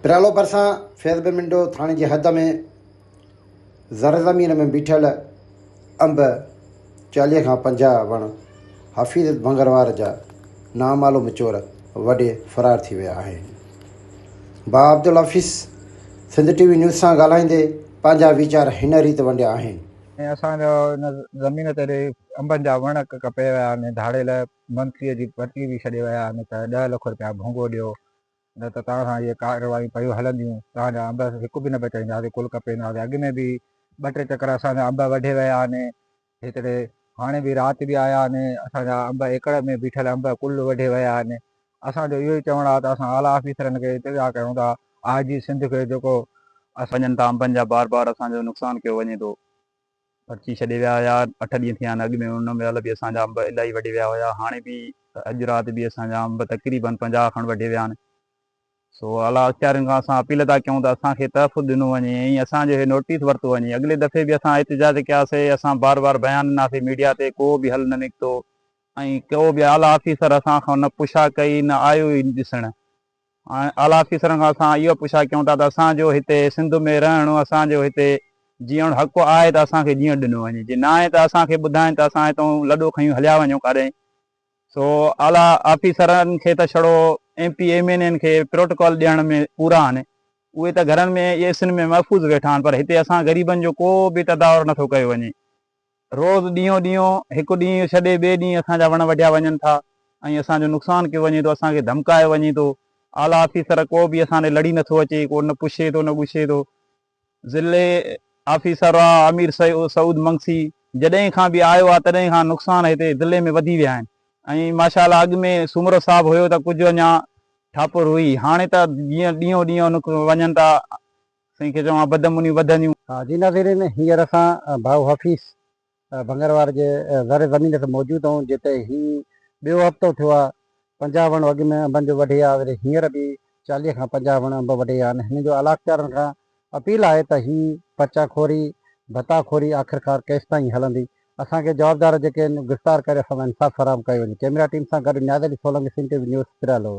پريالو ڀرسان فيض ٻمنڊو ٿاڻي جي حد ۾ زر زمين ۾ بيٺل انب 40 کان 50 وڻ حفيظ ڀنگروار جا نامعلوم چور وڍي فرار ٿي ويا آهن. ڀاء Abdul Hafeez Sindh T V news سان ڳالهائيندي پنهنجا ويچار هن ريت ونڊيا آهن. ۽ اسان جو ان زمين تي انبن جا وڻ ڪپي ويا آهن، ڌاڙيل منٿليء جي پرچي به ڇڏي ويا آهن ته 10 لک رپيا ڀونگو ڏيو نه ته توهان سان اهي ڪارروايون پيون هلنديون، توهان جا انب هڪ به نه بچائينداسين، ڪل ڪپينداسين. اڳ ۾ به ٻه ٽي چڪر اسان جا انب وڍي ويا آهن، هيتري هاڻي به رات به آيا آهن، اسان جا انب ايڪڙ ۾ بيٺل انب ڪل وڍي ويا آهن. اسان جو اهو ئي چوڻ آهي ته اسان اعليٰ آفيسرن کي التجا ڪيون ٿا، آء جي سنڌ کي جيڪو اسان. وڃن ٿا انبن جا بار بار اسان جو نقصان ڪيو وڃي ٿو. پرچي ڇڏي ويا هيا اٺ ڏينهن ٿيا آهن اڳ ۾ ان مهل به اسان جا انب الاهي وڍي ويا هيا هاڻي به اڄ رات به اسان جا انب تقريبن 50 کن وڍي ويا آهن سو اعليٰ اختيارين کان اسان اپيل ٿا ڪيون ته اسان کي تحفظ ڏنو وڃي ۽ اسان جو هي نوٽيس ورتو وڃي اڳلي دفعي به اسان احتجاج ڪياسي اسان بار بار بيان ڏناسي ميڊيا تي ڪو به حل نه نڪتو ۽ ڪو به اعليٰ آفيسر اسان کان نه پڇا ڪئي نه آيو ئي ڏسڻ اعليٰ آفيسرن کان اسان اهو پڇا ڪيون ٿا ته اسان جو هتي سنڌ ۾ رهڻ اسان جو هتي جيئڻ حق آهي ته اسان کي جيئڻ ڏنو وڃي جي ناهي ته اسان کي ٻڌائين ته اسان هتون لڏو کنيون هليا وڃون ڪاڏهين سو اعليٰ آفيسرن کي ته ڇڙو M P M N N کي پروٽوڪول ڏيڻ ۾ پورا آهن اهي ته گهرن ۾ اي سين ۾ محفوظ ويٺا آهن پر هتي اسان غريبن جو ڪو به تدارو نٿو ڪيو وڃي. روز ڏينهون ڏينهون هڪ ڏينهن ڇڏي ٻئي ڏينهن اسان جا وڻ وڍيا وڃن ٿا ۽ اسان جو نقصان ڪيو وڃي ٿو اسان کي ڌمڪايو وڃي ٿو اعليٰ آفيسر ڪو به اسان ڏي لڙي نٿو اچي ڪو نه پڇي ٿو نه ڳڇي ٿو ضلعي آفيسر آ امير سعود منگسي جڏهن کان به آيو آ تڏهن کان نقصان هتي ضلعي ۾ وڌي ويا آهن ۽ ماشاء الله اڳ ۾ سومرو صاحب هيو ته ڪجهه اڃا ٺاپر هئي هاڻي ته جيئن ڏينهون ڏينهن وڃن ٿا سائين کي چوان بدامنيون وڌنديون. جي ناظرين هينئر اسان ڀائو حفيظ ڀنگروار جي زر زمين تي موجود آهيون جتي هي ٻيو هفتو ٿيو آهي 50 وڻ اڳ ۾ انبن جو وڍي آ وري هينئر به 40 کان 50 وڻ انب وڍي آ آهن هنن جو اعليٰ اختيارن کان اپيل آهي ته هي پرچا خوري ڀتا خوري آخرڪار ڪيستائين هلندي اسان کي جوابدار جيڪي آهن گرفتار ڪري اسان سان انصاف فراهم ڪيو وڃي ڪيمرا ٽيم سان گڏ Niaz Ali Solangi Sindh T V news Pryalo.